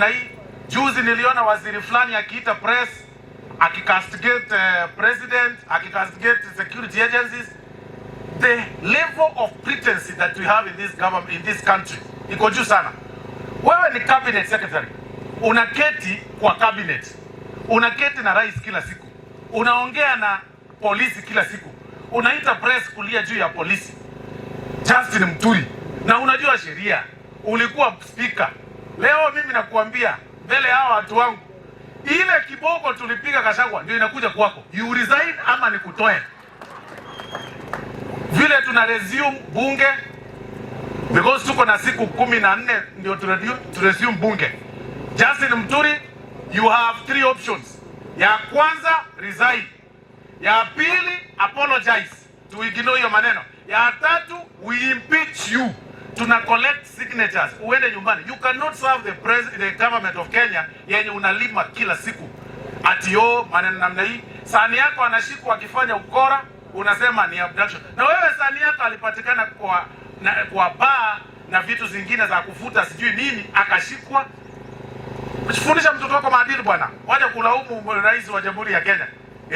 namna hii. Juzi niliona waziri fulani akiita press akicastigate president, akicastigate security agencies. The level of pretense that we have in this government, in this country, iko juu sana. Wewe ni cabinet secretary, unaketi kwa cabinet, unaketi na rais kila siku, unaongea na polisi kila siku, unaita press kulia juu ya polisi. Justin Muturi, na unajua sheria, ulikuwa speaker. Leo mimi nakuambia mbele ya hawa watu wangu, ile kiboko tulipiga Gachagua ndio inakuja kwako. You resign ama nikutoe. Vile tuna resume bunge, because tuko na siku 14 ndio tu resume bunge. Justin Muturi, you have three options. Ya kwanza, resign. Ya pili, apologize. To ignore hiyo maneno. Ya tatu, we impeach you. Tuna collect signatures. Uende nyumbani. You cannot serve the government of Kenya yenye unalima kila siku. Ati yo maneno namna hii. Son yako anashikwa akifanya ukora, unasema ni abduction. Na wewe son yako alipatikana kwa baa na vitu zingine za kufuta sijui nini, akashikwa. Fundisha mtoto wako maadili, bwana. Wacha kulaumu rais wa Jamhuri ya Kenya.